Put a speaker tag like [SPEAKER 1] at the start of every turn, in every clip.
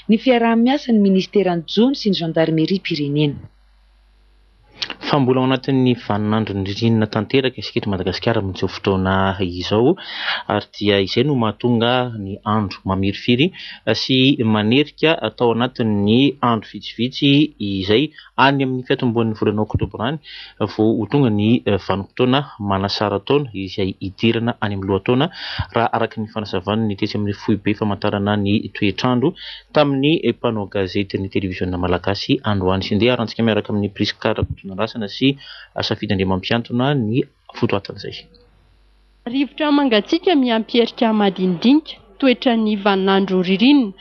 [SPEAKER 1] ny fiaraha-miasan'ny Ministeran'ny Jono sy ny Zandarimeriam-pirenena.
[SPEAKER 2] Fa mbola ao anatin'ny vaninandron'ny ririnina tanteraka isika eto Madagasikara amin'izao fotoana izao ary dia izay no mahatonga ny andro mamirifiry sy manerika tao anatin'ny andro vitsivitsy izay. Any amin'ny fiatombohan'ny volana oktobra any vao ho tonga ny vanim-potoana manasara-taona izay hidirana any amin'ny lohataona raha araka ny fanazavan'ny tetsy amin'ny foibe famantarana ny toetr'andro tamin'ny mpanao gazetin'ny televiziona malagasy androany. Sy ndeha harantsika miaraka amin'i Prisca Rakotonandrasana sy Safidy Andriamampiantona ny votoatin'izay.
[SPEAKER 3] Rivotra mangatsiaka miampy erika madinidinika, toetran'ny vaninandro ririnina.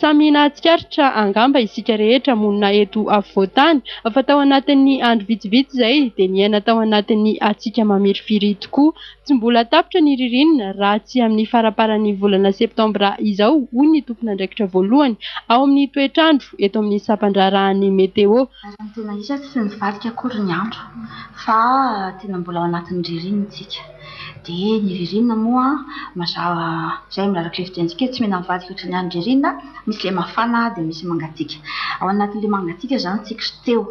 [SPEAKER 3] Samy nahatsikaritra angamba isika rehetra monina eto afovoan-tany fa tao anatin'ny andro vitsivitsy izay dia niaina tao anatin'ny hatsiaka mamirifiry tokoa. Tsy mbola tapitra ny ririnina raha tsy amin'ny faramparan'ny volana septambra izao, hoy ny tompon'andraikitra voalohany ao amin'ny toetr'andro eto amin'ny sampan-draharahan'ny Météo.
[SPEAKER 4] Raha ny tena izy tsy nivadika akory ny andro fa tena mbola ao anatin'ny ririnina isika. Dia ny ririnina moa mazava izay mbola araka ilay fitenintsika hoe tsy mena mivadika ohatran'ny andro ririnina, misy ilay mafana dia misy mangatsiaka. Ao anatin'ilay mangatsiaka izany isika teo.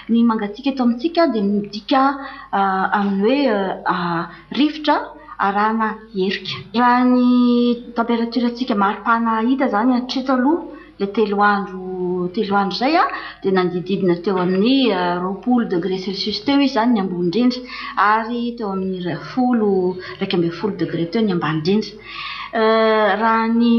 [SPEAKER 4] Ny mangatsiaka eto amintsika dia midika amin'ny hoe rivotra arahana herika. Raha ny température-ntsika mari-pana hita izany hatreto aloha Ilay telo andro telo andro izay dia nanodididina teo amin'ny 20 degré celsius teo izy izany ny ambony indrindra ary teo amin'ny folo, 11 degré teo ny ambany indrindra. Raha ny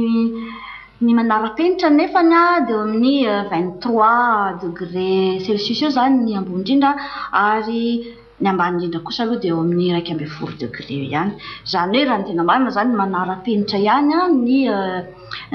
[SPEAKER 4] ny manara-penitra anefany dia eo amin'ny 23 degré celsius eo izany ny ambony indrindra ary Ny ambany indrindra kosa aloha dia eo amin'ny 11 degré eo ihany. Izany hoe raha ny tena marina izany manara-penitra ihany ny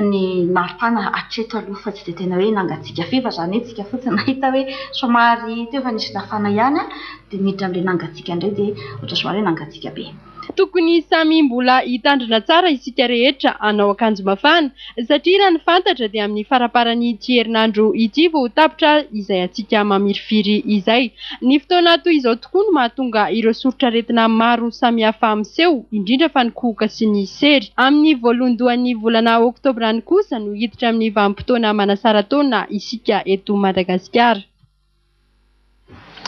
[SPEAKER 4] ny maripana hatreto aloha fa tsy dia tena hoe nangatsiaka firy fa izany hoe tsika fotsiny nahita hoe somary teo efa nisy nafana ihany dia niditra amin'ilay nangatsiaka indray dia ohatra somary hoe nangatsiaka be.
[SPEAKER 3] Tokony samy mbola hitandrina tsara isika rehetra hanao akanjo mafana satria raha ny fantatra dia amin'ny faramparan'ity herinandro ity vao ho tapitra izay hatsiaka mamirifiry izay. Ny fotoana toy izao tokoa no mahatonga ireo soritr'aretina maro samihafa miseho, indrindra fa ny kohoka sy ny sery. Amin'ny voalohandohan'ny volana oktobra any kosa no hiditra amin'ny vanim-potoana manasara-taona isika eto Madagasikara.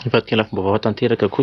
[SPEAKER 2] Nivadika lafim-baovao tanteraka kosa.